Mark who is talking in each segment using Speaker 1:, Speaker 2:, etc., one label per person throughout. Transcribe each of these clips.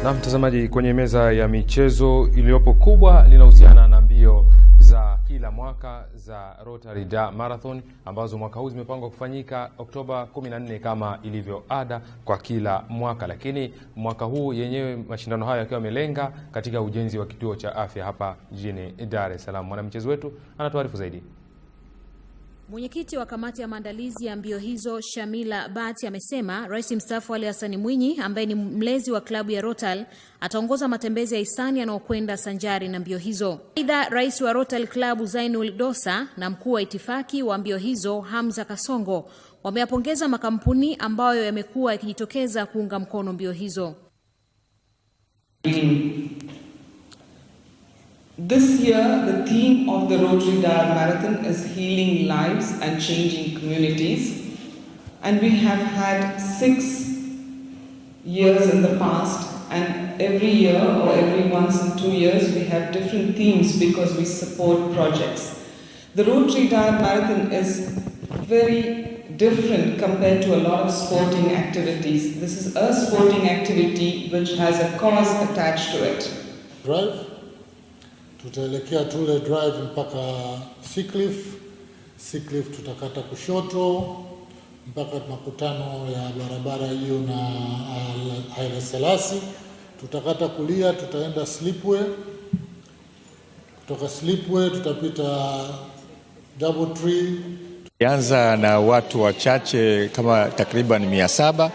Speaker 1: Na mtazamaji, kwenye meza ya michezo iliyopo kubwa linahusiana na mbio za kila mwaka za Rotary Dar Marathon ambazo mwaka huu zimepangwa kufanyika Oktoba 14 kama ilivyo ada kwa kila mwaka, lakini mwaka huu yenyewe mashindano hayo yakiwa yamelenga katika ujenzi wa kituo cha afya hapa jijini Dar es Salaam. Mwanamichezo wetu anatuarifu zaidi.
Speaker 2: Mwenyekiti wa kamati ya maandalizi ya mbio hizo Shamila Bati amesema Rais mstaafu Ali Hassan Mwinyi ambaye ni mlezi wa klabu ya Rotary ataongoza matembezi ya hisani yanayokwenda sanjari na mbio hizo. Aidha, Rais wa Rotary Club Zainul Dosa na mkuu wa itifaki wa mbio hizo Hamza Kasongo wameyapongeza makampuni ambayo yamekuwa yakijitokeza kuunga mkono mbio hizo.
Speaker 3: This year, the theme of the Rotary Dar Marathon is healing lives and changing communities. And we have had 6 years in the past, and every year or every once in 2 years, we have different themes because we support projects. The Rotary Dar Marathon is very different compared to a lot of sporting activities. This is a sporting activity which has a cause attached to it.
Speaker 4: Drive. Tutaelekea Tule Drive mpaka Seacliff. Seacliff tutakata kushoto mpaka makutano ya barabara hiyo na Haile Selassie. Tutakata kulia, tutaenda Slipway. Kutoka Slipway tutapita Double Tree.
Speaker 5: Tulianza na watu wachache kama takriban 700,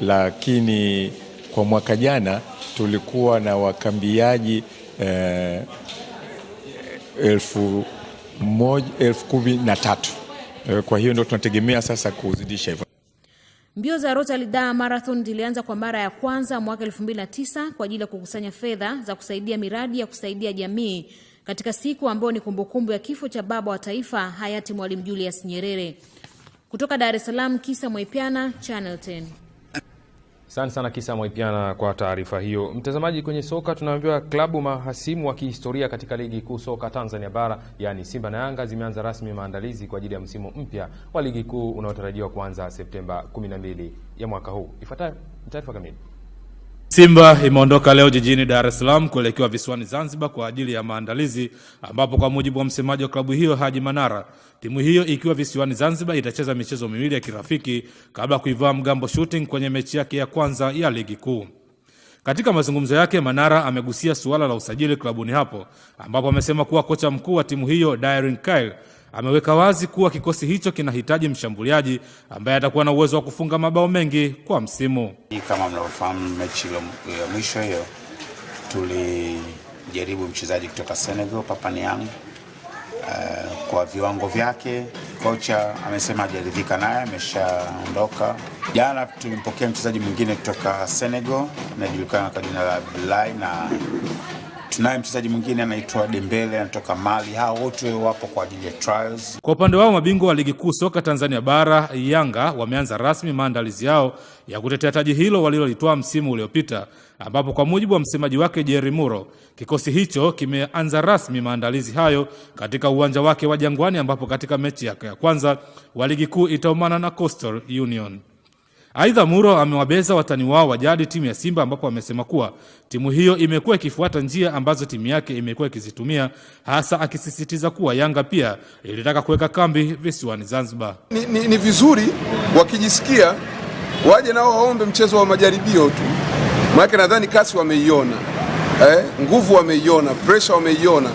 Speaker 5: lakini kwa mwaka jana tulikuwa na wakambiaji 13,000. Kwa hiyo ndio tunategemea sasa kuzidisha hivyo.
Speaker 2: Mbio za Rotary Dar Marathon zilianza kwa mara ya kwanza mwaka 2009 kwa ajili ya kukusanya fedha za kusaidia miradi ya kusaidia jamii katika siku ambayo ni kumbukumbu ya kifo cha baba wa taifa hayati Mwalimu Julius Nyerere. Kutoka Dar es Salaam, Kisa Mwaipiana, Channel 10.
Speaker 1: Asante sana Kisa Mwaipiana kwa taarifa hiyo. Mtazamaji, kwenye soka tunaambiwa klabu mahasimu wa kihistoria katika ligi kuu soka Tanzania bara, yani Simba na Yanga, zimeanza rasmi maandalizi kwa ajili ya msimu mpya wa ligi kuu unaotarajiwa kuanza Septemba 12 ya mwaka huu. Ifuatayo ni taarifa kamili.
Speaker 6: Simba imeondoka leo jijini Dar es Salaam kuelekea visiwani Zanzibar kwa ajili ya maandalizi, ambapo kwa mujibu wa msemaji wa klabu hiyo Haji Manara, timu hiyo ikiwa visiwani Zanzibar itacheza michezo miwili ya kirafiki kabla kuivaa Mgambo Shooting kwenye mechi yake ya kwanza ya ligi kuu. Katika mazungumzo yake, Manara amegusia suala la usajili klabuni hapo, ambapo amesema kuwa kocha mkuu wa timu hiyo Darren Kyle ameweka wazi kuwa kikosi hicho kinahitaji mshambuliaji ambaye atakuwa na uwezo wa kufunga mabao mengi kwa msimu.
Speaker 7: Kama mnavyofahamu, mechi ya mwisho hiyo tulijaribu mchezaji kutoka Senegal, Papa Niang. Kwa viwango vyake kocha amesema hajaridhika naye, ameshaondoka. Jana tulimpokea mchezaji mwingine kutoka Senegal anajulikana kwa jina la Blai, na tunaye mchezaji mwingine anaitwa Dembele anatoka Mali. Hao wote wapo kwa ajili ya trials.
Speaker 6: Kwa upande wao, mabingwa wa ligi kuu soka Tanzania bara Yanga wameanza rasmi maandalizi yao ya kutetea taji hilo walilolitoa msimu uliopita, ambapo kwa mujibu wa msemaji wake Jerry Muro, kikosi hicho kimeanza rasmi maandalizi hayo katika uwanja wake wa Jangwani, ambapo katika mechi yake ya kwanza wa ligi kuu itaumana na Coastal Union. Aidha, Muro amewabeza watani wao wa jadi timu ya Simba, ambapo amesema kuwa timu hiyo imekuwa ikifuata njia ambazo timu yake imekuwa ikizitumia, hasa akisisitiza kuwa Yanga pia ilitaka kuweka kambi visiwani Zanzibar.
Speaker 8: Ni vizuri wakijisikia waje nao waombe mchezo wa majaribio tu. Maana nadhani kasi wameiona, nguvu wameiona, pressure wameiona.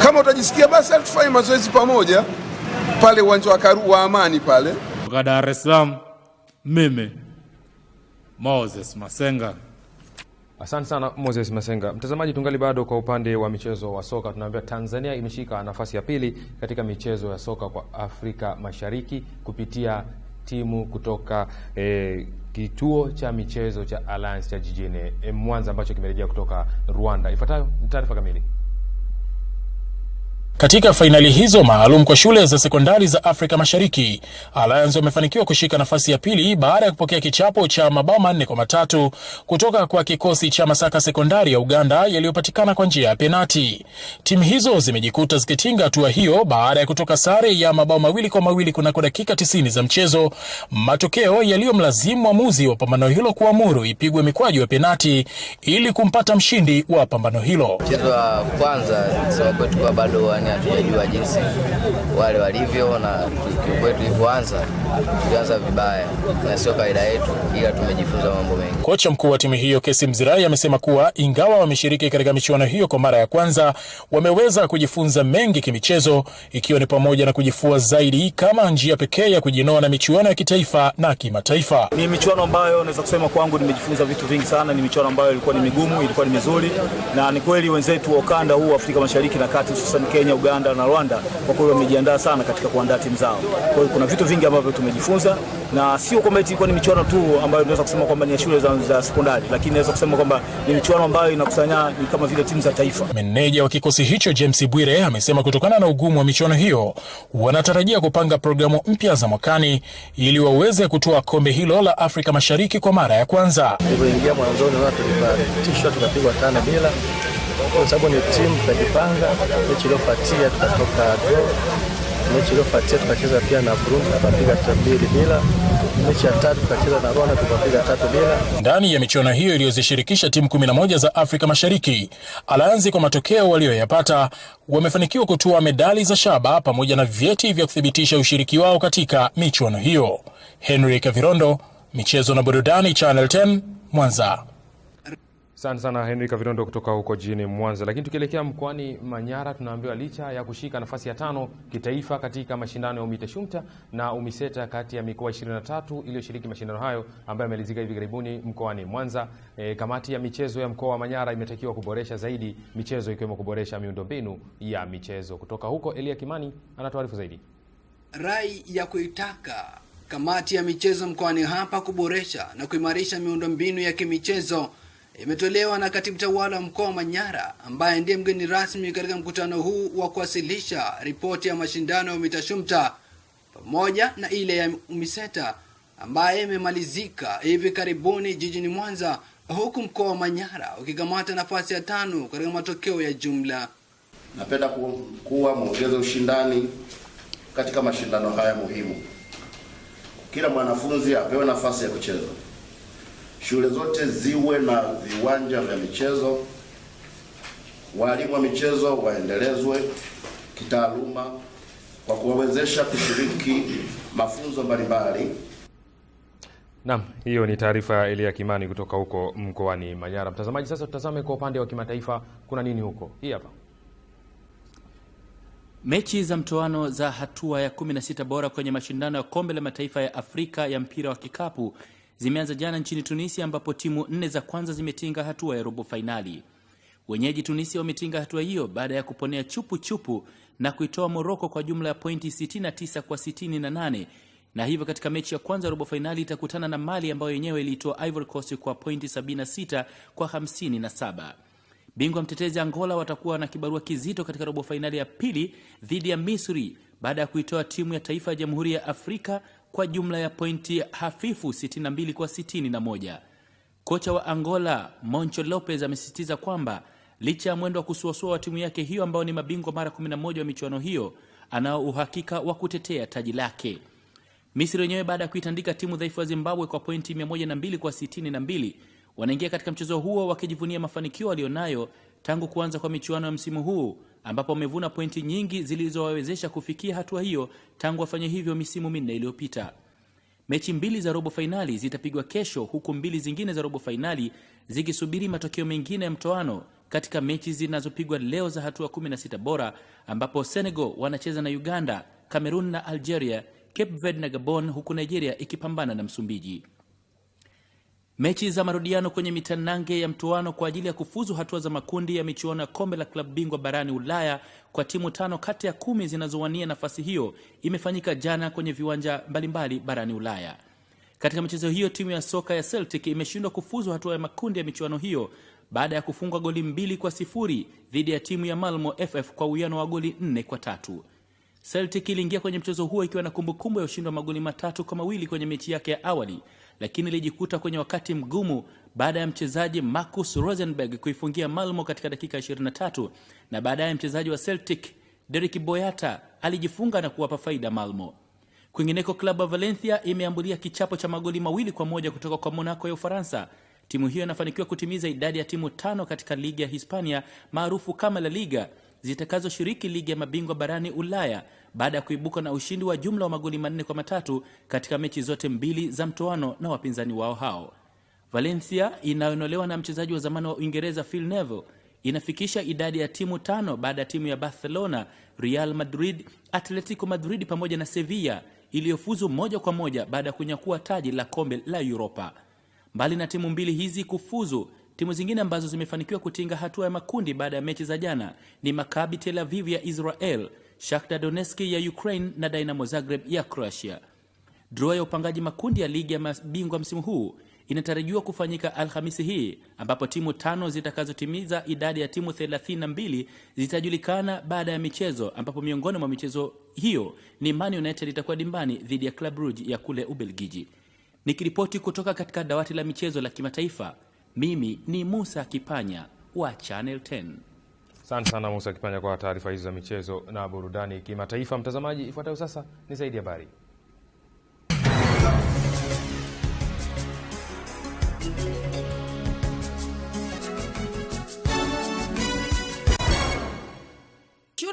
Speaker 8: Kama utajisikia basi tufanye mazoezi pamoja pale uwanja wa Amani pale.
Speaker 6: Kutoka Dar es Salaam, mimi Moses Masenga.
Speaker 1: Asante sana Moses Masenga. Mtazamaji, tungali bado kwa upande wa michezo wa soka. Tunaambiwa Tanzania imeshika nafasi ya pili katika michezo ya soka kwa Afrika Mashariki kupitia timu kutoka kituo cha michezo cha Alliance cha jijini Mwanza ambacho kimerejea kutoka Rwanda. Ifuatayo ni taarifa kamili.
Speaker 9: Katika fainali hizo maalum kwa shule za sekondari za Afrika Mashariki, Alliance wamefanikiwa kushika nafasi ya pili baada ya kupokea kichapo cha mabao 4-3 kutoka kwa kikosi cha Masaka Sekondari ya Uganda yaliyopatikana kwa njia ya penati. Timu hizo zimejikuta zikitinga hatua hiyo baada ya kutoka sare ya mabao 2-2 kunako dakika 90 za mchezo, matokeo yaliyomlazimu mwamuzi wa pambano hilo kuamuru ipigwe mikwaju ya penati ili kumpata mshindi wa pambano hilo.
Speaker 10: Mchezo wa kwanza sema kwetu kwa bado hatujajua jinsi wale walivyo, na kiukweli tulivyoanza tulianza vibaya na sio kawaida yetu, ila tumejifunza mambo mengi.
Speaker 9: Kocha mkuu wa timu hiyo Kesi Mzirai amesema kuwa ingawa wameshiriki katika michuano hiyo kwa mara ya kwanza, wameweza kujifunza mengi kimichezo, ikiwa ni pamoja na kujifua zaidi kama njia pekee ya kujinoa na michuano ya kitaifa na kimataifa.
Speaker 11: Ni michuano ambayo naweza kusema kwangu nimejifunza vitu vingi sana. Ni michuano ambayo ilikuwa ni migumu, ilikuwa ni mizuri, na ni kweli wenzetu wa ukanda huu Afrika Mashariki na Kati, hususan Kenya, Uganda na Rwanda, kwa kweli wamejiandaa sana katika kuandaa timu zao. Kwa hiyo kuna vitu vingi ambavyo tumejifunza, na sio kwamba ilikuwa ni michuano tu ambayo tunaweza kusema kwamba ni ya shule za sekondari, lakini naweza kusema kwamba ni michuano ambayo inakusanya ni kama vile timu za taifa.
Speaker 9: Meneja wa kikosi hicho James Bwire amesema kutokana na ugumu wa michuano hiyo wanatarajia kupanga programu mpya za mwakani ili waweze kutoa kombe hilo la Afrika Mashariki kwa mara ya kwanza.
Speaker 12: Tulipoingia mwanzoni tulipatishwa tukapigwa 5-0. Kwa sababu ni timu tukajipanga, mechi iliyofuatia tukatoka draw, mechi iliyofuatia tukacheza pia na Burundi tukapiga 2-0, mechi ya tatu tukacheza na Rwanda tukapiga 3-0.
Speaker 9: Ndani ya michuano hiyo iliyozishirikisha timu 11 za Afrika Mashariki, Alliance kwa matokeo walioyapata wamefanikiwa kutoa medali za shaba pamoja na vyeti vya kuthibitisha ushiriki wao katika michuano hiyo. Henry Kavirondo, michezo na burudani, Channel 10, Mwanza.
Speaker 1: Asante sana Henry Kavirondo kutoka huko jijini Mwanza. Lakini tukielekea mkoani Manyara, tunaambiwa licha ya kushika nafasi ya 5 kitaifa katika mashindano ya UMITASHUMTA na UMISETA kati ya mikoa 23 iliyoshiriki mashindano hayo ambayo yamemalizika hivi karibuni mkoani Mwanza, kamati ya michezo ya mkoa wa Manyara imetakiwa kuboresha zaidi michezo ikiwemo kuboresha miundombinu ya michezo. Kutoka huko Elia Kimani anatuarifu zaidi.
Speaker 13: Rai ya kuitaka kamati ya michezo mkoani hapa kuboresha na kuimarisha miundombinu ya kimichezo imetolewa na katibu tawala wa mkoa wa Manyara ambaye ndiye mgeni rasmi katika mkutano huu wa kuwasilisha ripoti ya mashindano ya UMITASHUMTA pamoja na ile ya UMISETA ambaye imemalizika hivi karibuni jijini Mwanza, huku mkoa wa Manyara ukikamata nafasi ya 5 katika matokeo ya jumla.
Speaker 14: Napenda kuwa muongeze ushindani katika mashindano haya muhimu. Kila mwanafunzi apewe nafasi ya kucheza. Shule zote ziwe na viwanja vya michezo. Walimu wa michezo waendelezwe kitaaluma kwa kuwawezesha kushiriki mafunzo mbalimbali.
Speaker 1: Naam, hiyo ni taarifa ya Elia Kimani kutoka huko mkoani Manyara. Mtazamaji, sasa tutazame kwa upande wa kimataifa kuna nini huko. Hii hapa.
Speaker 15: Mechi za mtoano za hatua ya 16 bora kwenye mashindano ya kombe la mataifa ya Afrika ya mpira wa kikapu zimeanza jana nchini Tunisia, ambapo timu 4 za kwanza zimetinga hatua ya robo fainali. Wenyeji Tunisia wametinga hatua hiyo baada ya kuponea chupu chupu na kuitoa Morocco kwa jumla ya pointi 69 kwa 68, na hivyo katika mechi ya kwanza robo fainali itakutana na Mali ambayo yenyewe ilitoa Ivory Coast kwa pointi 76 kwa 57. Bingwa mtetezi Angola watakuwa na kibarua kizito katika robo fainali ya pili dhidi ya Misri baada ya kuitoa timu ya taifa ya Jamhuri ya Afrika kwa jumla ya pointi hafifu 62 kwa 61. Kocha wa Angola Moncho Lopez amesisitiza kwamba licha ya mwendo wa kusuasua wa timu yake hiyo ambao ni mabingwa mara 11 wa michuano hiyo, anao uhakika wa kutetea taji lake. Misri wenyewe baada ya kuitandika timu dhaifu ya Zimbabwe kwa pointi 102 kwa 62, wanaingia katika mchezo huo wakijivunia mafanikio walionayo tangu kuanza kwa michuano ya msimu huu, ambapo wamevuna pointi nyingi zilizowawezesha kufikia hatua hiyo tangu wafanye hivyo misimu minne iliyopita. Mechi 2 za robo fainali zitapigwa kesho, huku 2 zingine za robo fainali zikisubiri matokeo mengine ya mtoano katika mechi zinazopigwa leo za hatua 16 bora, ambapo Senegal wanacheza na Uganda, Cameroon na Algeria, Cape Verde na Gabon, huku Nigeria ikipambana na Msumbiji. Mechi za marudiano kwenye mitanange ya mtoano kwa ajili ya kufuzu hatua za makundi ya michuano ya kombe la klabu bingwa barani Ulaya kwa timu 5 kati ya 10 zinazowania nafasi hiyo imefanyika jana kwenye viwanja mbalimbali barani Ulaya. Katika michezo hiyo, timu ya soka ya Celtic imeshindwa kufuzu hatua ya makundi ya michuano hiyo baada ya kufungwa goli 2-0 dhidi ya timu ya Malmo FF kwa uwiano wa goli 4-3. Celtic iliingia kwenye mchezo huo ikiwa na kumbukumbu ya ushindi wa magoli 3-2 kwenye mechi yake ya awali, lakini ilijikuta kwenye wakati mgumu baada ya mchezaji Marcus Rosenberg kuifungia Malmo katika dakika 23, na baadaye mchezaji wa Celtic Derek Boyata alijifunga na kuwapa faida Malmo. Kwingineko, klabu ya Valencia imeambulia kichapo cha magoli 2-1 kutoka kwa Monaco ya Ufaransa. Timu hiyo inafanikiwa kutimiza idadi ya timu 5 katika ligi ya Hispania maarufu kama La Liga zitakazoshiriki ligi ya mabingwa barani Ulaya baada ya kuibuka na ushindi wa jumla wa magoli 4-3 katika mechi zote 2 za mtoano na wapinzani wao hao. Valencia inayonolewa na mchezaji wa zamani wa Uingereza Phil Neville inafikisha idadi ya timu 5 baada ya timu ya Barcelona, Real Madrid, Atletico Madrid pamoja na Sevilla iliyofuzu 1-1 baada ya kunyakua taji la kombe la Europa. Mbali na timu 2 hizi kufuzu, timu zingine ambazo zimefanikiwa kutinga hatua ya makundi baada ya mechi za jana ni Maccabi Tel Aviv ya Israel, Shakhtar Donetsk ya Ukraine na Dynamo Zagreb ya Croatia. Draw ya upangaji makundi ya ligi ya mabingwa msimu huu inatarajiwa kufanyika Alhamisi hii, ambapo timu 5 zitakazotimiza idadi ya timu 32 zitajulikana baada ya michezo, ambapo miongoni mwa michezo hiyo ni Man United itakuwa dimbani dhidi ya Club Brugge ya kule Ubelgiji. Nikiripoti kutoka katika dawati la michezo la kimataifa, mimi ni Musa Kipanya wa Channel 10.
Speaker 1: Asante sana Musa Kipanya kwa taarifa hizo za michezo na burudani kimataifa. Mtazamaji, ifuatayo sasa ni zaidi habari.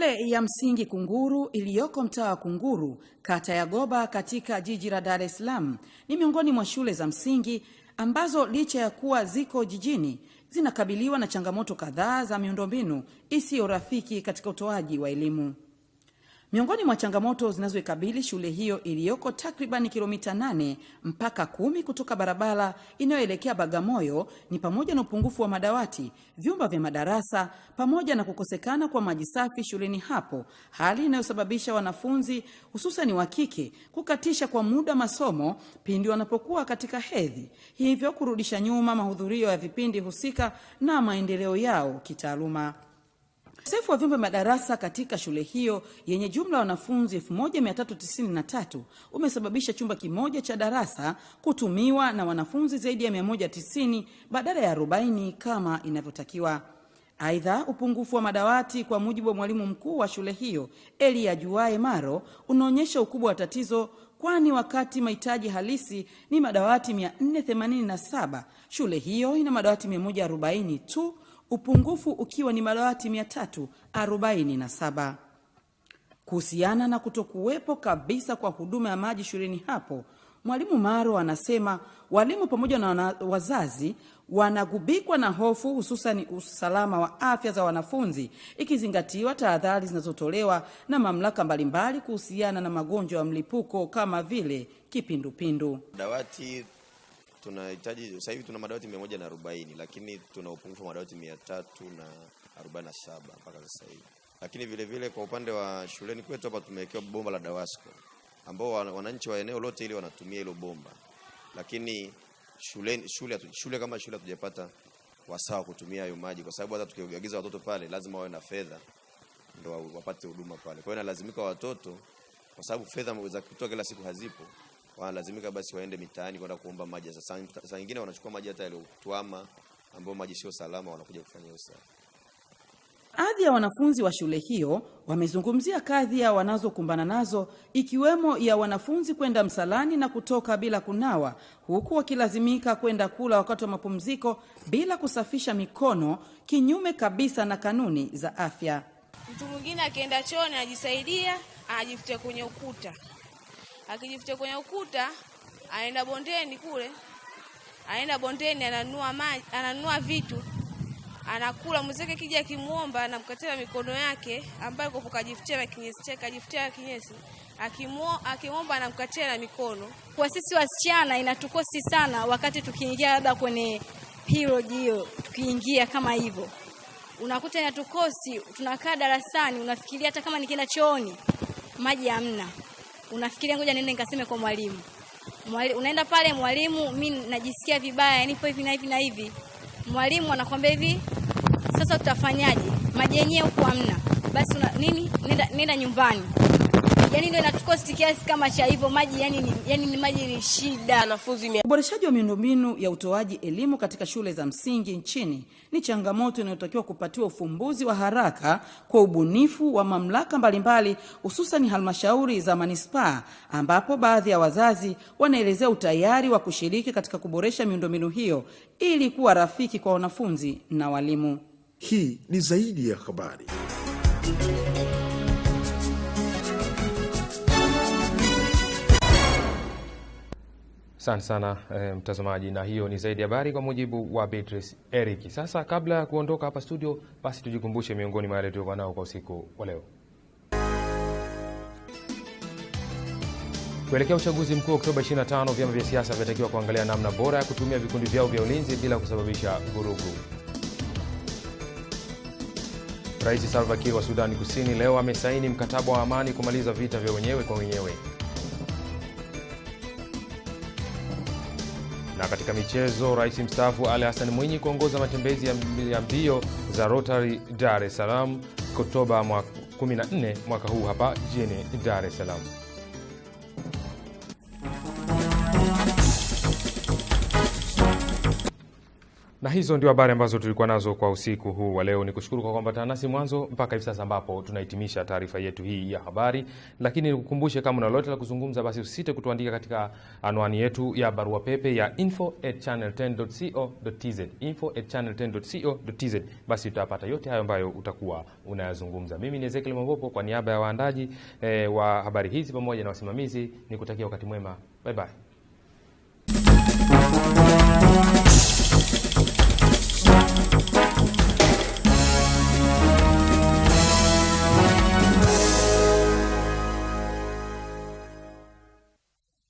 Speaker 16: Shule ya msingi Kunguru iliyoko mtaa wa Kunguru, kata ya Goba katika jiji la Dar es Salaam ni miongoni mwa shule za msingi ambazo licha ya kuwa ziko jijini zinakabiliwa na changamoto kadhaa za miundombinu isiyo rafiki katika utoaji wa elimu. Miongoni mwa changamoto zinazoikabili shule hiyo iliyoko takriban kilomita 8 mpaka 10 kutoka barabara inayoelekea Bagamoyo ni pamoja na upungufu wa madawati, vyumba vya madarasa pamoja na kukosekana kwa maji safi shuleni hapo, hali inayosababisha wanafunzi hususan wa kike kukatisha kwa muda masomo pindi wanapokuwa katika hedhi, hivyo kurudisha nyuma mahudhurio ya vipindi husika na maendeleo yao kitaaluma. Ukosefu wa vyumba madarasa katika shule hiyo yenye jumla wanafunzi 1393 umesababisha chumba kimoja cha darasa kutumiwa na wanafunzi zaidi ya 190 badala ya 40 kama inavyotakiwa. Aidha, upungufu wa madawati kwa mujibu wa mwalimu mkuu wa shule hiyo Elia Juae Maro unaonyesha ukubwa wa tatizo, kwani wakati mahitaji halisi ni madawati 487, shule hiyo ina madawati 140 tu, upungufu ukiwa ni madawati 347. Kuhusiana na kutokuwepo kabisa kwa huduma ya maji shuleni hapo, mwalimu Maro anasema walimu pamoja na wazazi wanagubikwa na hofu, hususan usalama wa afya za wanafunzi, ikizingatiwa tahadhari zinazotolewa na mamlaka mbalimbali kuhusiana na magonjwa ya mlipuko kama vile kipindupindu.
Speaker 17: Dawati tunahitaji sasa hivi tuna madawati 140, lakini tuna upungufu wa madawati 347 mpaka sasa hivi. Lakini vile vile kwa upande wa shuleni kwetu hapa tumewekewa bomba la Dawasco ambao wananchi wa eneo lote ile wanatumia hilo bomba. Lakini shule kama shule hatujapata wasawa kutumia hayo maji, kwa sababu hata tukiagiza watoto pale lazima wawe na fedha ndio wapate huduma pale. Kwa hiyo inalazimika watoto, kwa sababu fedha za kutoa kila siku hazipo, wanalazimika basi waende mitaani kwenda kuomba maji. Sasa saa nyingine wanachukua maji hata yaliyotuama, ambayo maji sio salama, wanakuja kufanya usafi.
Speaker 16: Baadhi ya wanafunzi wa shule hiyo wamezungumzia kadhia wanazokumbana nazo, ikiwemo ya wanafunzi kwenda msalani na kutoka bila kunawa, huku wakilazimika kwenda kula wakati wa mapumziko bila kusafisha mikono, kinyume kabisa na kanuni za afya.
Speaker 18: Mtu mwingine akienda chooni anajisaidia, anajifutia kwenye ukuta. Akijifutia kwenye ukuta, anaenda bondeni kule. Anaenda bondeni ananunua maji, ananunua vitu. Anakula, mzee kija akimuomba anamkatia mikono yake ambayo kwa kajifutia na kinyesi chake, kajifutia kinyesi. Akimuomba anamkatia na mikono.
Speaker 19: Kwa sisi wasichana inatukosi sana wakati tukiingia labda kwenye period hiyo, tukiingia kama hivyo. Unakuta inatukosi, tunakaa darasani unafikiria hata kama nikienda chooni maji hamna. Unafikiria ngoja niende nikaseme kwa mwalimu. Unaenda pale mwalimu, mimi najisikia vibaya, nipo hivi na hivi na hivi. Mwalimu anakuambia hivi, sasa tutafanyaje? Maji yenyewe huko hamna. Basi una, nini? Nenda nyumbani. Yaani ndio inatukosti kiasi kama cha hivyo maji, yani ni maji ni shida.
Speaker 16: Wanafunzi. Uboreshaji wa miundombinu ya utoaji elimu katika shule za msingi nchini ni changamoto inayotakiwa kupatiwa ufumbuzi wa haraka kwa ubunifu wa mamlaka mbalimbali, hususan halmashauri za manispaa, ambapo baadhi ya wazazi wanaelezea utayari wa kushiriki katika kuboresha miundombinu hiyo ili kuwa rafiki kwa wanafunzi na walimu.
Speaker 20: Hii ni zaidi ya habari.
Speaker 1: Asante sana mtazamaji, na hiyo ni zaidi habari kwa mujibu wa Beatrice Eric. Sasa kabla ya kuondoka hapa studio, basi tujikumbushe miongoni mwa yale tuliokuwa nao kwa usiku wa leo. Kuelekea uchaguzi mkuu Oktoba 25, vyama vya siasa vinatakiwa kuangalia namna bora ya kutumia vikundi vyao vya ulinzi bila kusababisha vurugu. Rais Salva Kiir wa Sudan Kusini leo amesaini mkataba wa amani kumaliza vita vya wenyewe kwa wenyewe. Na katika michezo, Rais mstaafu Ali Hassan Mwinyi kuongoza matembezi ya mbio za Rotary Dar es Salaam Oktoba 14 mwaka huu hapa jijini Dar es Salaam. Na hizo ndio habari ambazo tulikuwa nazo kwa usiku huu wa leo. Nikushukuru kwa kuambatana nasi mwanzo mpaka hivi sasa ambapo tunahitimisha taarifa yetu hii ya habari. Lakini nikukumbushe, kama una lolote la kuzungumza, basi usisite kutuandika katika anwani yetu ya barua pepe ya info@channel10.co.tz, info@channel10.co.tz. Basi utapata yote hayo ambayo utakuwa unayazungumza. Mimi ni Ezekiel Mwambopo, kwa niaba ya waandaji wa habari hizi pamoja na wasimamizi, nikutakia wakati mwema. Bye bye.